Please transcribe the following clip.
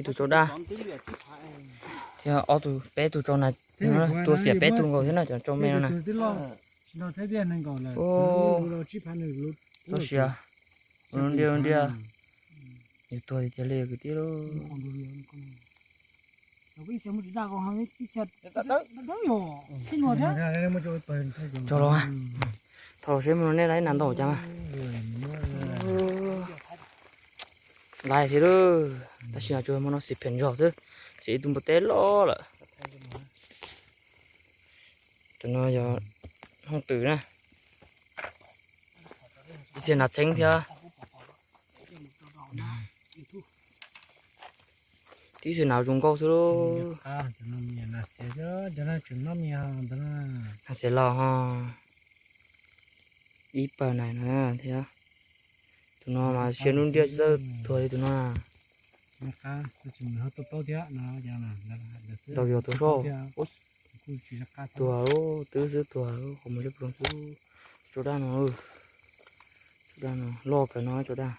ib tug tsau dab, thiab ob tug, peb tug tsau nas, tua xiam peb tug nkaus thiab no cov tsau me no na. Txhob siav, ua lub ntiaj lub ntiaj, yus tuag tiag tiag li kwv tij lauj. Tso los, thauj los seb mus nej laib nas ntau cas mas. Laiv thiab lawm, tab sis no tsuas muaj no xim phem zog xwb, xim ib tug npua teb loj lawm. Cov no yog hooj twm na, ib txhia hnav txheeb thiab. Tib txhia hnav zoo nkauj xwb lauj. Hnav xiav los ho ib pawg na thiab. Tus no mas sia nub ntiaj txawj tuag li tus no. Ntaus yog tus soj. Tuag, twb xwb tuag, qhov muag zeb ploog xwb. Tso dab no, tso dab no loj kawg no tso dab.